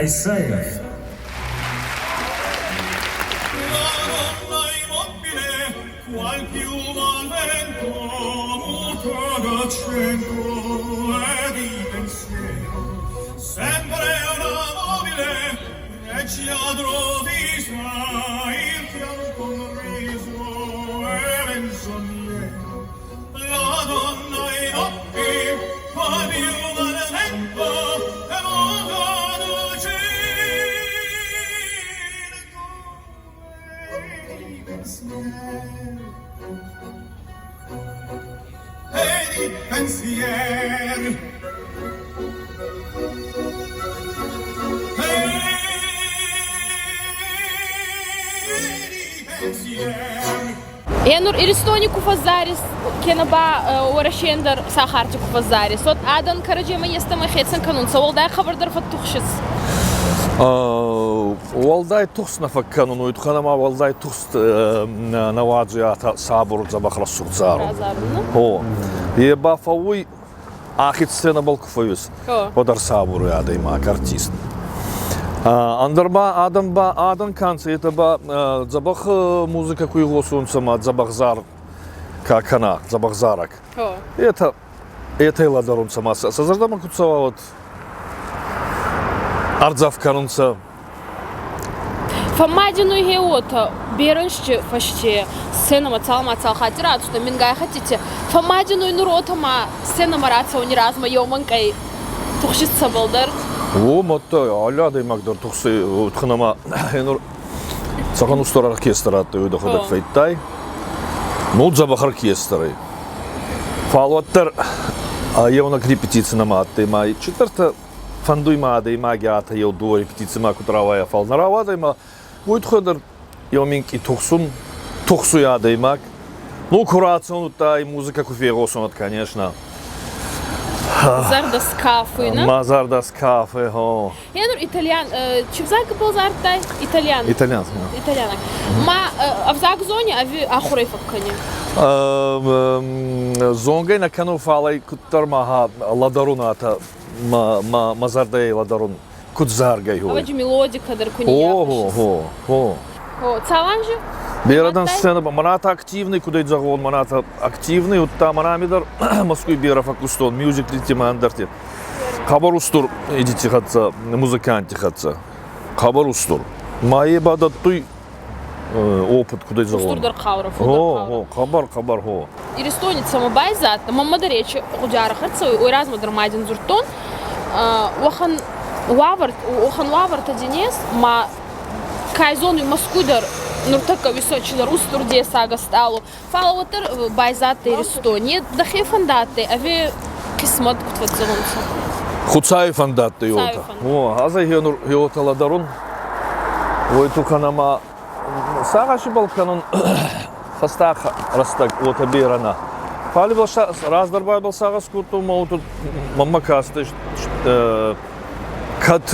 Исаев. Е нур Иристони ку фӕззарис, кенӕ ба Уӕрӕсейӕн дӕр сахарти ку фӕззарис, уӕд адӕн кӕрӕдземӕ естӕмӕй хецӕн кӕнунцӕ, уӕлдай хабар дӕр фӕттухсис? Уӕлдай тухст нӕ фӕккӕнун, уой туххӕн ӕма уӕлдай тухст нӕ уадзуй сабур дзӕбӕх рӕсугъд зарун. О, е ба фӕууй ахид сценӕбӕл ку фӕууис, уӕд ӕрсабур уй адӕймаг, артист. Ӕндӕр ба адӕм ба адӕн ка нцӕ, етӕ ба дзӕбӕх музыкӕ ку игъосунцӕ ма дзӕбӕх зар ка кӕна, дзӕбӕх зарӕг. Етӕ етӕ лӕдӕрунцӕ ма сӕ зӕрдӕмӕ ку цӕуа, уӕд ӕрдзӕф кӕнунцӕ. Фӕммадинуй гье уотӕ, берӕнсти фӕсте сценӕмӕ цал-ма-цал хатти рацудтӕн, мингай хӕттити. Фӕммадинуй нур уотӕ ма сценӕмӕ рацӕуни размӕ еумӕнкъӕй тухсис цӕбӕлдӕр. О, мадта алли адӕймаг дӕр тухсуй, тухнӕмӕ нур цӕхӕн устур оркестр адтӕй, уой дӕхуӕдӕг фӕйдтай. Ну, дзӕбӕх оркестр ӕй. Фал уӕддӕр еунӕг репетици нӕма адтӕй, ма чидӕртӕ фӕндуй ма адӕймаги атӕ еу дууӕ репетицимӕ куд рауайа, фал нӕ рауадӕй ма уой туххӕй дӕр еу минкъий тухсун, тухсуй адӕймаг. Ну, ку рацӕун, удта и музыкӕ ку фегъосун, уӕд, конечно. Зӕрдӕ скафуй, не? Ма зӕрдӕ скафуй, хо. Я нур итальян, чи взаг бозардтай? Итальян. Итальян. Итальянаг. Ма ӕвзаг зони ӕви ахурӕй фӕккӕни? Зонгӕ нӕ кӕнун, фал ӕй куддӕр ма лӕдӕрун атӕ мӕ зӕрдӕй лӕдӕрун куд заргӕй. Ӕвӕджи мелодика дӕр ку О, о, о. О, цаланжи? Берӕдӕн сцена ба маната активный, кудӕй зӕгъон, маната активный, удта манами дӕр Москвй берӕ фӕккустон, мюзиклити ма ӕндӕрти. Хъӕбӕр устур идити хӕццӕ, музыкантти хӕццӕ. Хъӕбӕр устур. Ма е ба дӕттуй опыт, кудӕй зӕгъон. Устурдӕр хъаурӕ, фулдӕр хъаурӕ. О, хъӕбӕр, хъӕбӕр, хо. Иристони цӕмӕ байзадтӕ, мӕнмӕ дӕр ечи гъудиарӕ хӕццӕ уой размӕ дӕр ма дин дзурдтон, уӕхӕн уавӕр, уӕхӕн уавӕртӕ дин ес, ма кай зонуй Москвй дӕр нуртӕккӕ височидӕр устур дессаг ӕстъалу. Фал уӕддӕр байзадтӕ Иристони. Дӕхе фӕндадтӕй ӕви хъисмӕт куд фӕццӕунцӕ? Хуцауи фӕндадтӕй уотӕ. О, азӕй хеуотӕ лӕдӕрун. Уой туххӕн ӕма сагъӕси кӕнун фӕстаг рӕстӕг уотӕ берӕ нӕ. Фал ибӕл раздӕр ба ибӕл сагъӕс кодтон, ма уотӕ мӕмӕ кастӕй кӕд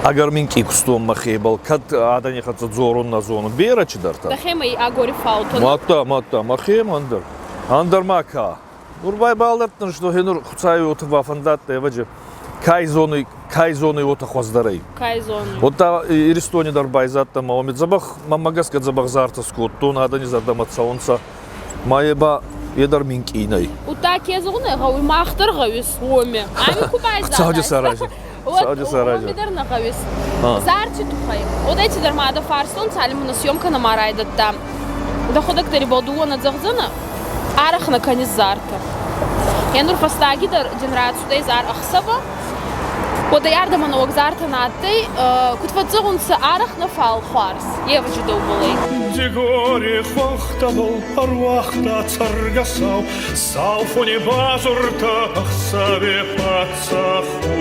ӕгӕр минкъий кустон мӕхебӕл, кӕд адӕни хӕццӕ дзорун нӕ зонун, берӕ чидӕртӕ. Дӕхемӕ агори фаутӕ. Мадта, мадта, мӕхемӕ ӕндӕр. Ӕндӕр ма ка? Нур байбалдӕрдтӕн, что нур Хуцауи уотӕ бафӕндадтӕй, ӕвӕджи, кай зонуй, кай зонуй уотӕ хуӕздӕр ӕй. Кай зонуй. Уодта Иристони дӕр байзадтӕн, ма уоми дзӕбӕх, мӕнмӕ гӕсгӕ дзӕбӕх зартӕ скодтон, адӕни зӕрдӕмӕ цӕунцӕ. Ма е ба е дӕр минкъий нӕй. Удта ке зӕгъун гъӕуй, мах дӕр гъӕуис уоми. Ами ку байзадӕй. Хуцауи сарази. Хуцауи сарази. Уоми дӕр нӕ гъӕуис. Зарти туххӕй. Уодӕйти дӕр ма дӕ фарстон, цалинмӕ съемка нӕма райдӕдта. Дӕхуӕдӕг дӕр ибӕл дууӕ нӕ зӕгъдзӕнӕ, арӕх нӕ кӕнис зартӕ. Е нур фӕстаги дӕр дин рацудӕй зар ӕхсӕвӕ. Уӕдӕй ардӕмӕ нӕуӕг зартӕ нӕ адтӕй. Куд фӕззӕгъунцӕ, арӕх нӕ, фал хуарз. Евӕджи дӕубӕлӕй. Дигори хуӕнхтӕбӕл ӕруагъта цӕргӕсау, сау фуни базуртӕ ӕхсӕви паддзаху.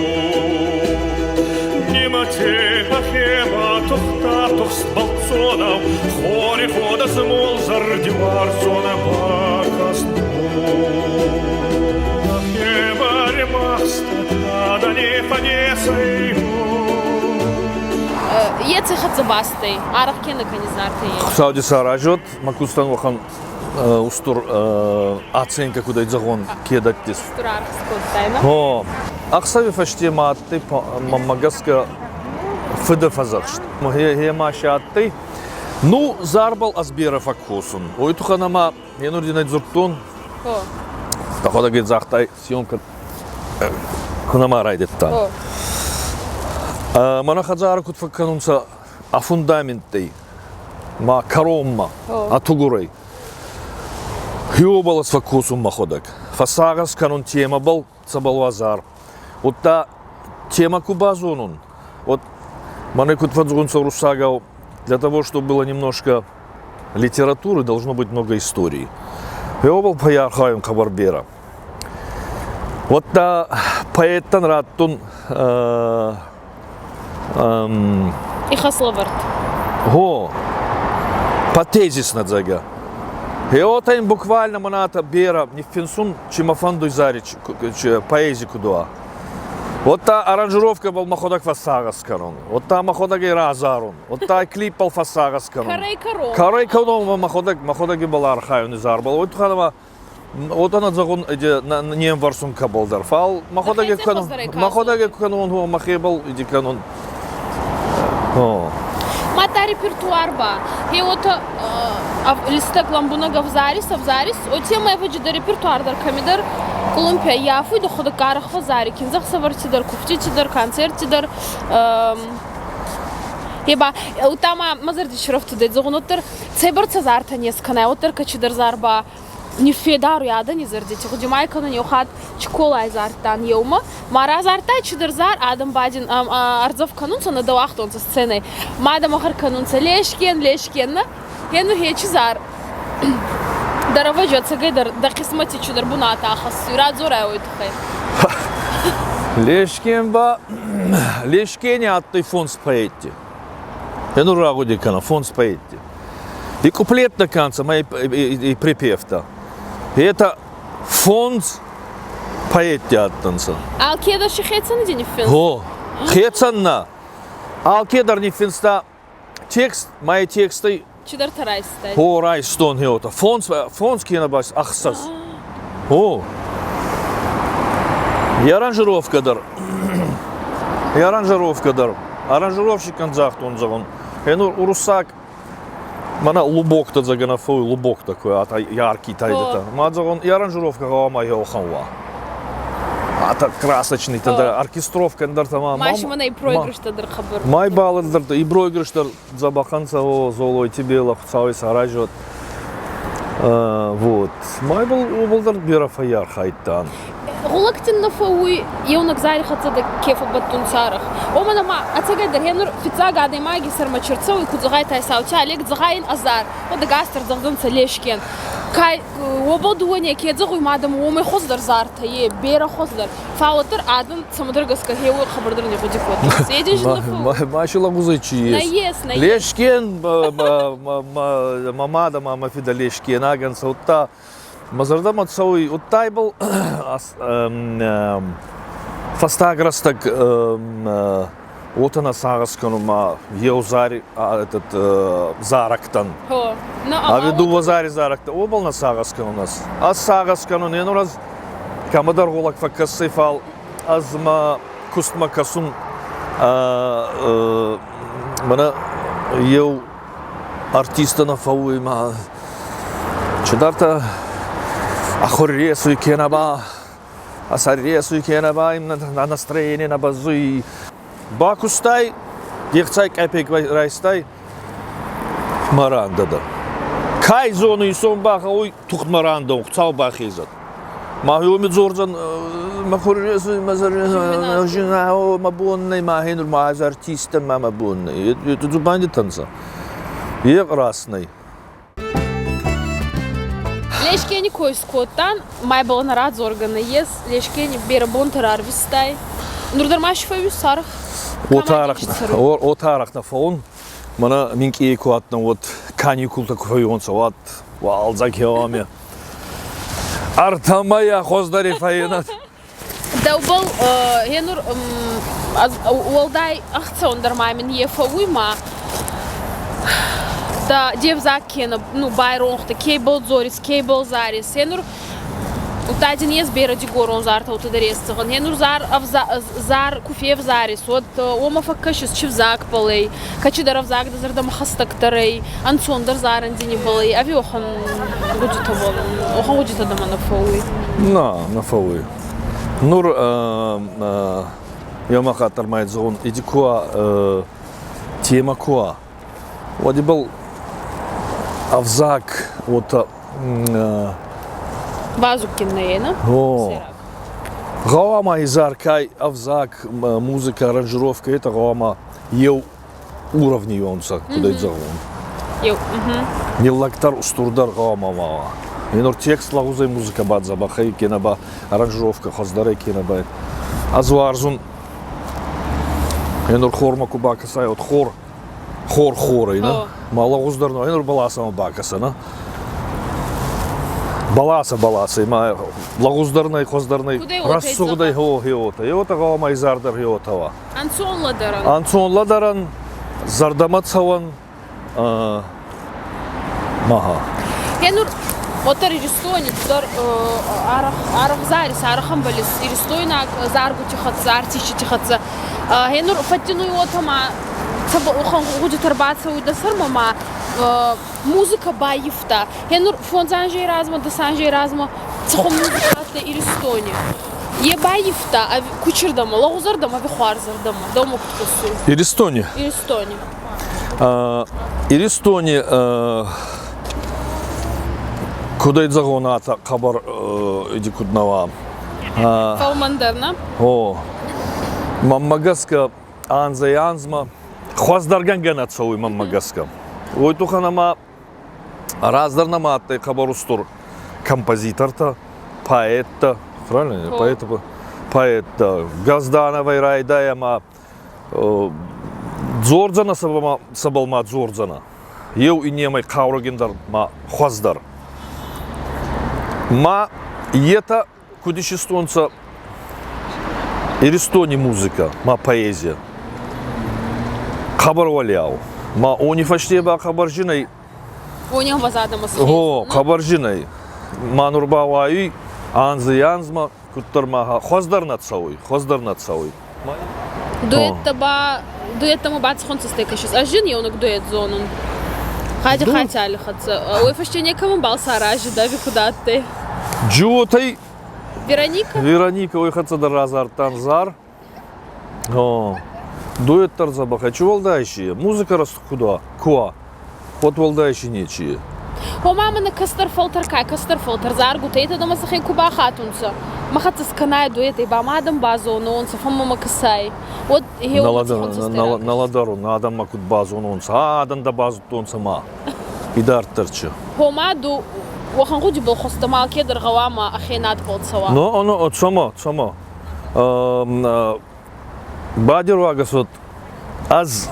Нимӕте ӕхемӕ тухта тухст бӕлццонау, хори ходӕзмол зӕрди уарзон бакаст. Ӕхемӕ римӕхста адӕни фӕдесӕй. Еци хӕццӕ бастӕй, аргъ ке нӕ кӕни зартӕй. Хуцауди саразӕд, мӕ кустӕн уӕхӕн устур оценка кудӕй зӕгъон, ке дӕттис. Устур аргъ скодтай, О, ӕхсӕви фӕсте ма адтӕй, мӕнмӕ гӕсгӕ, Фыды фӕдзӕхст. Гъе ма сӕ адтӕй. Ну, зарбӕл ӕз берӕ фӕккосун. Уой туххӕн ӕма енур дин ӕй дзурдтон. Дӕхуӕдӕг ӕй загътай, съемка ку нӕма райдӕдта. Мӕнӕ хӕдзары куд фӕккӕнунцӕ а фундаменттӕй ма кӕронмӕ, а тугурӕй. Хеобӕл ӕз фӕккосун мӕхуӕдӕг. Фӕссагъӕс кӕнун темӕбӕл, цӕбӕл уа зар. Удта тема ку базонун, вот мӕнӕ куд фӕдзурунцӕ уруссагау, для того, чтобы было немножко литературы, должно быть много истории. Хеобӕл фӕййархайун хъӕбӕр берӕ. Уӕдта поэттӕн раттун Ихӕслӕвӕрд. Гъо, по тезисно зӕгъгӕ. Гъеотӕ ин буквально мӕнӕ берӕ ниффинсун, чи мӕ фӕндуй зари поэзи куд уа. Уӕдта аранжировкӕбӕл мӕхуӕдӕг фӕссагъӕс кӕнун, уӕдта мӕхуӕдӕг разарун, уӕдта клипбӕл фӕссагъӕс кӕнун. Кӕрӕй-кӕрон. Кӕрӕй-кӕронмӕ мӕхуӕдӕг мӕхуӕдӕг ибӕл архайун зарбӕл. Уой туххӕн ӕма уотӕ нӕ зӕгъун, не мвӕрсун кӕбӕлдӕр, фал мӕхуӕдӕг кӕнун, мӕхуӕдӕг кӕнун, мӕхебӕл иди кӕнун. Мадта репертуар ба, хе уотӕ листӕг лӕмбунӕг ӕвзарис, ӕвзарис, уотемӕй ӕвӕджи дӕ репертуар дӕр кӕмидӕр къулумпи ӕййафуй, дӕхуӕдӕг арӕх фӕззари киндзӕхсӕвӕрти дӕр, кувдтити дӕр, концертти дӕр. Е ба, удта ма мӕ зӕрди чи рӕфтудӕй, зӕгъун, уӕддӕр цӕйбӕрцӕ зартӕ не скӕнай, уӕддӕр кӕчидӕр зар ба ниффедар уй адӕни зӕрдити. Гъуди ма кӕнун, еу хатт Чиколай зардтан еумӕ. Ма разардтай чидӕр зар, адӕм ба дин ӕрдзӕф кӕнунцӕ, нӕ дӕ уагътонцӕ сценӕй. Ма адӕм гъӕр кӕнунцӕ Лешкен, Лешкен, нӕ? Гъенур хечи зар дӕр ӕвӕджи ӕцӕгӕйдӕр дӕ хъисмӕти чидӕр бунат ахӕссуй. Радзорай уой туххӕй. Лешкен ба Лешкени адтӕй фондз поэтти. Гъенур рагъуди кӕнӕ фондз поэтти. И куплеттӕ кӕнцӕ ма и припевтӕ. Это фондз поэтти адтӕнцӕ. Алкедӕр си хецӕн ди ниффинста? Гъо, хецӕн нӕ. Алкедӕр ниффинста текст, мӕ текстӕй Чидӕртӕ райстай. Гъо, райстон гъеуотӕ. Фондз, фондз кенӕ ба ӕхсӕз. Гъо. И аранжировкӕ дӕр. И аранжировкӕ дӕр. Аранжировщикӕн загътон, зӕгъун, Гъенур уруссаг мӕнӕ лубоктӕ зӕгӕнӕ фӕууй лубок такой, ата яркий тайдата. Ма зӕгъун, и аранжировкӕ гъӕуама еуӕхӕн уа. Ата красочный тогда оркестровка ӕндӕртӕ ма. Ма мӕнӕ и проигрыштӕ дӕр хъӕбӕр. Май балӕдӕрдтӕ и проигрыш дӕр дзӕбӕхӕнцӕ о Золойти Бела Хуцауи саразӕд. Вот. Май уобӕл дӕр берӕ фӕййархайдтан. Гъулӕгтин нӕ фӕууй еунӕг зари хӕццӕ дӕ ке фӕббӕттунцӕ арӕх. Уомӕн ӕма ӕцӕгӕйдӕр гъенур фиццаг адӕймаги сӕрмӕ чи рцӕуй, ку зӕгъайтӕ Саути Олег зӕгъай ин азар, уӕд ӕгасдӕр зӕгъдзӕнцӕ Лешкен. Кай уобӕл дууӕ неке зӕгъуй ма адӕм уомӕй хуӕздӕр зартӕ, е берӕ хуӕздӕр. Фал уӕддӕр адӕм цӕмӕдӕр гӕсгӕ хеуой хабар дӕр не гъуди кодтонцӕ. Е дин нӕ фӕууй. Ма си лӕгъузӕй чи ес? Нӕййес, нӕййес. Лешкен, мӕ мадӕ ма мӕ фидӕ Лешкен агӕнцӕ, удта Мӕ зӕрдӕмӕ цӕуй, удта ибӕл фӕстаг рӕстӕг уотӕ нӕ сагъӕс кӕнун ма еу зари этот зарӕгтӕн. Ӕви дууӕ зари зарӕгтӕ, уобӕл нӕ сагъӕс кӕнун ӕз. Ӕз сагъӕс кӕнун, енур ӕз кӕмӕдӕр гъулӕг фӕккӕсси, фал ӕз мӕ кустмӕ кӕсун мӕнӕ еу артисттӕ нӕ фӕууй ма чидӕртӕ ахур ресуй кенӕ ба асар ресуй кенӕ ба им на настроение нӕ бӕззуй. Бакустай, де хцай къепек райстай, ма рандӕ дӕр. Кай зоны исон ба гъӕуй тухтмӕ рандӕун, Хуцау бахезӕд. Ма уоми дзордзӕн, мӕ хурресуй, мӕ жена, мӕ бон нӕй, ма хенур, ма ӕз артист дӕн, ма мӕ бон нӕй. Это дзубандитӕ нцӕ. Е раз нӕй. Лешкени кой скодтан, майбӕл нӕ радзоргӕ нӕййес, Лешкени берӕ бонтӕ рарвистай. Нур дӕр ма си фӕууис арӕх? Уотӕ арӕх нӕ фӕуун. Мӕнӕ минкъий ку адтӕн, уӕд каникултӕ ку фӕууонцӕ, уӕд уалдзӕг хеуами. Ӕртӕмӕй хуӕздӕри фӕййинӕд. Дӕубӕл гъенур уӕлдай ӕхцӕуӕндӕр ма мин е фӕууй ма де взаг кенӕ ну байронхтӕ, ке ибӕл дзорис, ке ибӕл зарис. Гъенур Удта дин ес берӕ дигорон зартӕутӕ дӕр ес зӕгъӕн. Гьенур зар, зар ку февзарис, уӕд уомӕ фӕккӕсис чи взагбӕл ӕй, кӕцидӕр ӕвзаг дӕ зӕрдӕмӕ хӕстӕгдӕр ӕй, ӕнцондӕр зарӕн дин ибӕл ӕй, ӕви уӕхӕн гъудитӕбӕл, уӕхӕн гъудитӕ дӕмӕ нӕ фӕууй? На, нӕ фӕууй. Нур еума хатт ма зӕгъун, иди ку тема ку уа, уӕд ибӕл ӕвзаг уотӕ Вазуккин нӕ е, О, гъӕуама изӕркай ӕвзаг, музыка, аранжировка это гъӕуама еу уровни уонцӕ, кудӕй зӕгъун. Еу. Ниллӕгдӕр, устурдӕр гъӕуама ма уа. Енор текст лӕгъузӕй музыка ба дзӕбӕхӕй, кенӕ ба аранжировка хуӕздӕрӕй, кенӕ ба ӕз уарзун енор хормӕ ку бакӕсай, от хор хор хорӕй, на? Ма лӕгъуздӕр но енор бӕласӕмӕ бакӕсӕ, на? Бӕласӕ бӕласӕй, ма лӕгъуздӕр нӕй, хуӕздӕр нӕй, рӕсугъдӕй гъо гъеотӕ. Еотӕ гъӕуама изӕрдӕр гъеотӕ уа. Ӕнцон лӕдӕрӕн. Ӕнцон лӕдӕрӕн, зӕрдӕмӕ цӕуӕн, маха. Генур уӕддӕр Иристони дӕр арӕх зарис, арӕх ӕмбӕлис иристойнаг заргути хӕццӕ, артистити хӕццӕ. Генур фӕттинуй уотӕ ма гъудитӕ ӕрбацӕуй дӕ сӕрмӕ ма музыка баййивта. Генур фондз анзей размӕ, дӕс анзей размӕ цӕхуӕн музыка адтӕй Иристони? Е баййивта кучердӕмӕ, лӕгъузӕрдӕмӕ ӕви хуарзӕрдӕмӕ? Дӕумӕ куд кӕсуй? Иристони. Иристони. Иристони кудӕй зӕгъон атӕ хъӕбӕр иди куд нӕ уа. Фӕлмӕндӕр, нӕ? О, мӕнмӕ гӕсгӕ анзӕй-анзмӕ хуӕздӕргӕнгӕ нӕ цӕуй мӕнмӕ гӕсгӕ. Уой туххӕн ӕма раздӕр нӕма адтӕй хъӕбӕр устур композитортӕ, поэттӕ, правильно? Поэт, поэттӕ. Газдановӕй райдай ӕма дзордзӕнӕ цӕбӕл ма дзордзӕнӕ. Еу иннемӕй хъаурӕгиндӕр ма хуӕздӕр. Ма етӕ куд исистонцӕ Иристони музыка ма поэзия. Хъӕбӕр уӕлиау. Ма они фӕсте ба хъӕбӕр зин ӕй. Они ӕмвӕзадӕмӕ Гъо, хъӕбӕр зин ӕй. Ма нур ба уайуй анзи-анзмӕ куддӕр ма хуӕздӕр нӕ цӕуй, хуӕздӕр нӕ цӕуй. Дуэттӕ ба дуэттӕмӕ бацӕхуӕн цӕстӕй кӕсис? Ӕз ин еунӕг дуэт зонун. Хади Хатиали хӕццӕ. Уой фӕсте некӕмӕн бал саразидӕ ӕви куд адтӕй? Джиотӕй Вероника? Вероника уой хӕццӕ дӕр разардтан зар. О, дуэт дӕр дзӕбӕх ӕй. Чи уӕлдай си? Музыка куд уа? Ку уа? Уӕд уӕлдай си нечи. Гъома мӕнӕ кӕстӕр фӕлтӕр ка кӕстӕр фӕлтӕр заргутӕ, етӕ дӕмӕ сӕхе ку бахатунцӕ. Мӕ хӕццӕ скӕнай дуэтӕй ба ма адӕм базононцӕ, фӕммӕмӕ кӕсай. Уӕд Нӕлӕдӕрун, адӕм ма куд базононцӕ, адӕм дӕ базудтонцӕ ма. Идарддӕр чи? Гъома ду уӕхӕн гъудибӕл хуӕстӕ ма алкедӕр гъӕуама ӕхе надбӕл цӕуа. Но, но, цомо, цомо. Бадеруагӕс уӕд ӕз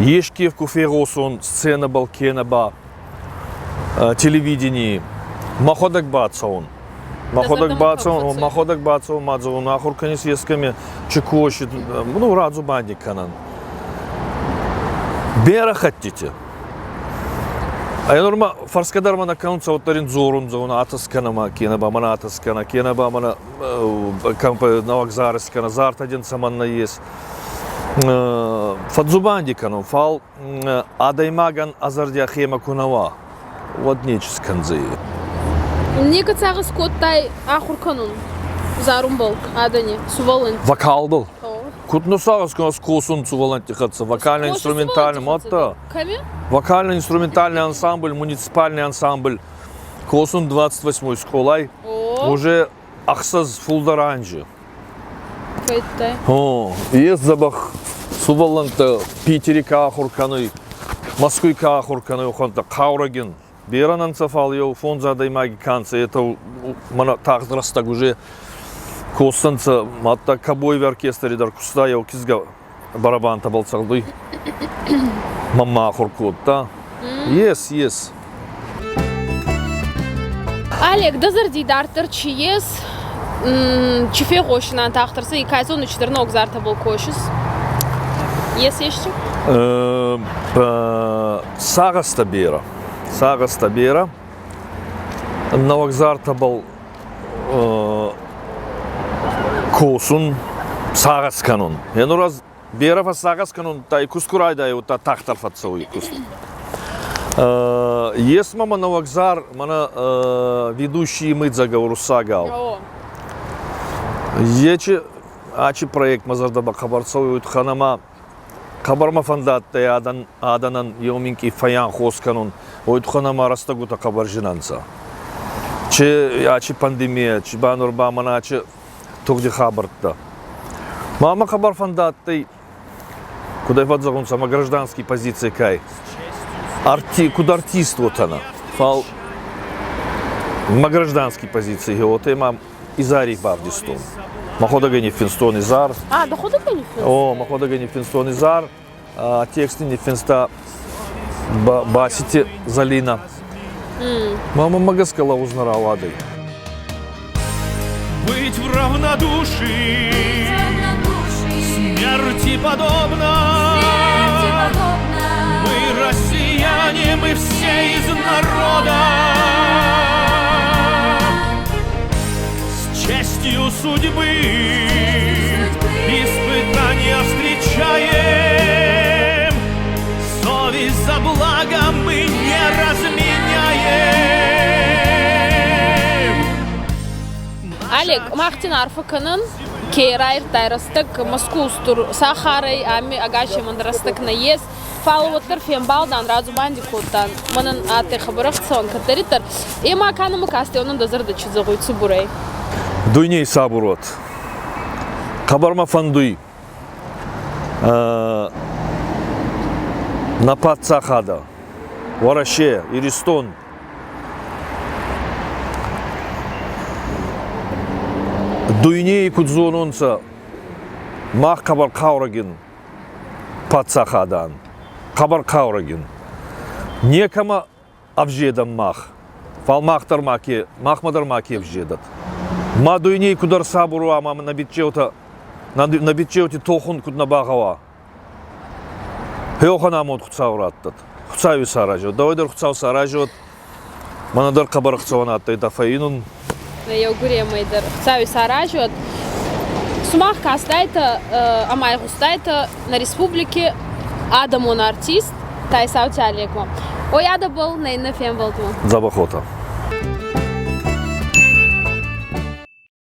еске ку фегъосон сценӕбӕл кенӕ ба телевиденийи, мӕхуӕдӕг бацӕун. Мӕхуӕдӕг бацӕун, мӕхуӕдӕг бацӕун, ма зӕгъун, ахур кӕнис ескӕми, чи косит, ну, радзубанди кӕнӕн. Берӕ хӕттити. Ӕнур ма фӕрсгӕ дӕр ма нӕ кӕнунцӕ, уӕддӕр ин дзорун, зӕгъун, атӕ скӕнӕ ма, кенӕ ба мӕнӕ атӕ скӕнӕ, кенӕ ба мӕнӕ нӕуӕг зар скӕнӕ, зартӕ дин цӕмӕннӕ ес. Фӕдздзубанди кӕнун, фал адӕймагӕн ӕ зӕрди ӕхемӕ ку нӕ уа, уӕд нечи скӕндзӕй. Некӕд сагъӕс кодтай ахур кӕнун зарунбӕл адӕни, сувӕллӕнтти? Вокалбӕл? Куд нӕ сагъӕс кӕнун, косун сувӕллӕнтти хӕццӕ, вокально-инструментальный, мадта. Кӕми? Вокально-инструментальный ансамбль, муниципальный ансамбль косун 28-й скъолай. Уже ӕхсӕз фулдӕр анзи. Фӕдтӕй. О, ес дзӕбӕх сувӕллӕнттӕ Питери ка ахур кӕнуй, Москвй ка ахур кӕнуй, уӕхӕнттӕ хъаурӕгин. Берӕ нӕ нцӕ, фал еу фондз адӕймаги ка нцӕ, етӕ мӕнӕ тагъд рӕстӕг уже косдзӕнцӕ. Мадта Кабоеви оркестри дӕр куста еу кизгӕ барабантӕбӕл цӕгъдуй. Мӕнмӕ ахур кодта. Ес, ес. Олег, дӕ зӕрди идарддӕр чи ес, чи фегъосинан тагъддӕр сӕ кӕцон чидӕр ног зартӕбӕл косис? Ес ести? Сагъӕстӕ берӕ. Сагъӕстӕ берӕ. Нӕуӕг зартӕбӕл косун, сагъӕс кӕнун. Енур ӕз берӕ фӕссагъӕс кӕнун, та куст ку райдайудта, тагъддӕр фӕццӕуй куст. Ес мӕмӕ нӕуӕг зар, мӕнӕ ведущий мыдзӕгӕ уруссагау. Ечи ачи проект мӕ зӕрдӕмӕ хъӕбӕр цӕуй, ханама хъӕбӕр мӕ фӕндадтӕй адӕн, адӕнӕн еу минкъий фӕйанхос кӕнун, уой туххӕн ӕма рӕстӕгутӕ хъӕбӕр зин ӕнцӕ. Чи ачи пандемия, чи ба нур ба мӕнӕ ачи тугъди хабӕрттӕ. Ма мӕ хъӕбӕр фӕндадтӕй, куд ӕй фӕззӕгъунцӕ, мӕ гражданский позици кай, арти, куд артист уотӕнӕ, фал мӕ гражданский позици уотӕ ма изари бавдистон. Мӕхуӕдӕг ӕй ниффинстон изар. А, дӕхуӕдӕг ӕй ниффинстай? О, мӕхуӕдӕг ӕй ниффинстон изар. Тексти ниффинста Басити Залина. Мама мӕ гӕсгӕ лӕгъуз нӕ рауадӕй. Быть в равнодушии, смерти подобно. Мы россияне, мы все из народа. С честью судьбы испытания встречаем. Совесть за благо мы не разменяем. Олег, мах дин арфӕ кӕнӕн, ке райрдтай рӕстӕг Мӕскуй устур сахарӕй, ами ӕгасемӕн рӕстӕг нӕййес. Фал уӕддӕр фембалдан, радзубанди кодтан. Мӕнӕн адтӕй хабарӕхцӕуӕн кӕддӕриддӕр. Ӕма ка нӕмӕ кастӕй, уонӕн дӕ зӕрдӕ чи зӕгъуй цубурӕй? Дуйней сабур уӕд. Хъӕбӕр мӕ фӕндуй нӕ паддзахадӕ, Уӕрӕсе, Иристон дуйней куд зонунцӕ, мах хъӕбӕр хъаурӕгин паддзахадӕн, хъӕбӕр хъаурӕгин. Некӕмӕ ӕвзедӕн мах, фал мах дӕр маке, махмӕ дӕр маке ӕвзедӕт. Ма дуйней куд ӕрсабур уа ӕма нӕ биччеутӕ, нӕ биччеути тохун куд нӕ багъӕуа. Хеохӕн амонд Хуцау раттӕд. Хуцауи саразӕд. Дӕуӕй дӕр Хуцау саразӕд. Мӕнӕ дӕр хъӕбӕр ӕхцӕуӕн адтӕй дӕ фӕййинун. Еугуремӕй дӕр Хуцауи саразӕд. Сумах кастайтӕ ӕма игъустайтӕ нӕ республики адӕмон артист Тайсаути Олегмӕ. Ой, адӕбӕл нӕ иннӕ фембӕлдмӕ. Дзӕбӕх уотӕ.